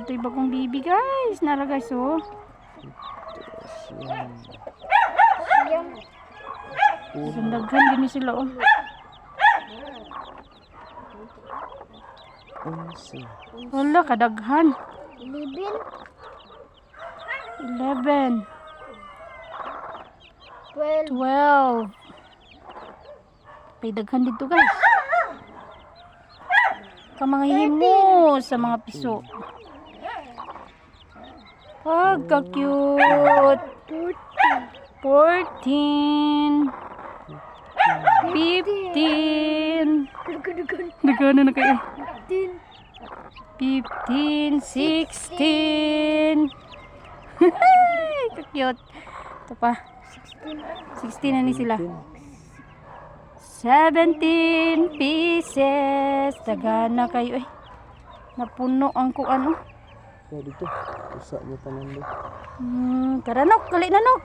Ito yung bagong baby, guys. Nara, guys, oh. Siyam. Siyam. Sandaghan gini sila, oh. 11. Wala, kadaghan. 11. 11, 12. 12. May daghan dito, guys. Ka mga himo sa mga piso. Pagka-cute. 14. 15. Daghan na kayo. 15. 15, 16. Ka-cute. Ito pa. 16. 16 na ni sila. 17 pieces. Tagana kayo eh. Napuno ang kuan, oh. Ya, dito. Usa niya tanan do. Tara nok, kali na nok.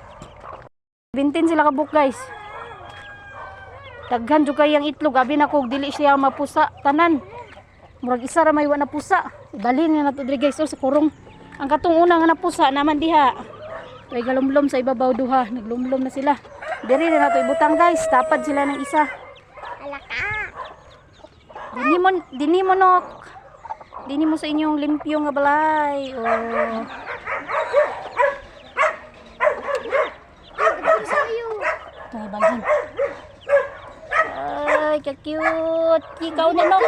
20 sila kabuk, guys. Daghan jud kay ang itlog, abi na kog dili siya mapusa tanan. Murag isa ra may wa na pusa. Dalhin nga nato diri, guys, oh, sa kurong. Ang katong una nga napusa naman diha. Kay galumlom sa ibabaw duha, naglumlom na sila. Diri na nato ibutang, guys, tapad sila ng isa. Alaka. Dini mo nok. Dini mo sa inyong limpyo nga balay. Oh. Sa'yo. Ay, balhin. Ay, ka-cute. Ikaw na nok.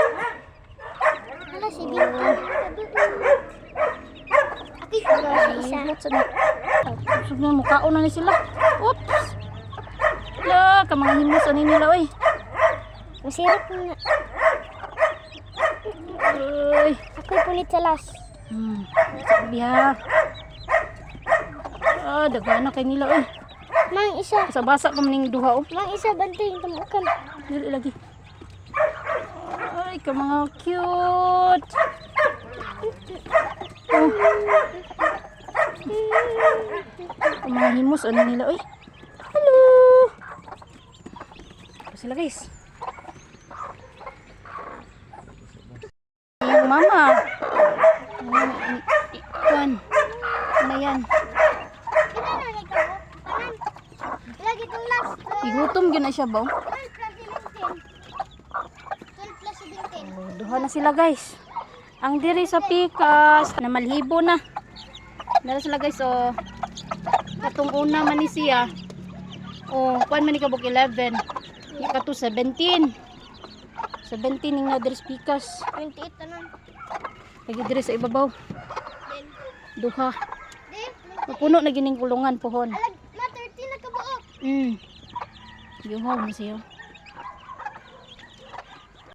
Hala, si Binti. Ako isa. Usog na mukhaon na ni sila. Oops. La, ka mga himos ani nila oy. Masirap nga. Ay. Ako'y punit sa last. Sabi ha. Ah, dagana kay nila oy. Mang isa. Sa basa pa maning duha oh. Mang isa, bantay yung tumukan. Dili lagi. Ay, ka mga cute. Oh. Ang mga himos, ano nila, oy. Hello. Ito sila, guys. Yung mama. Ayan, kuwan. Ano yan? Kina na ni ka? Panan. Lagi itong last. Igutom yun na siya ba? Oh? 12 plus 17. 12 plus 17. Oh, duha na sila, guys. Ang diri sa pikas na malhibo na. Dara sila, guys, oh. Katong una man ni siya. Oh, kuan man ni kabuk 11. Ni kato 17. 17 ning na diri sa pikas. 28 tanan. Lagi diri sa ibabaw. Then, Duha. di, Mapuno na gining kulungan pohon. alag, ma 13 na kabuok. Yuhaw mo siya.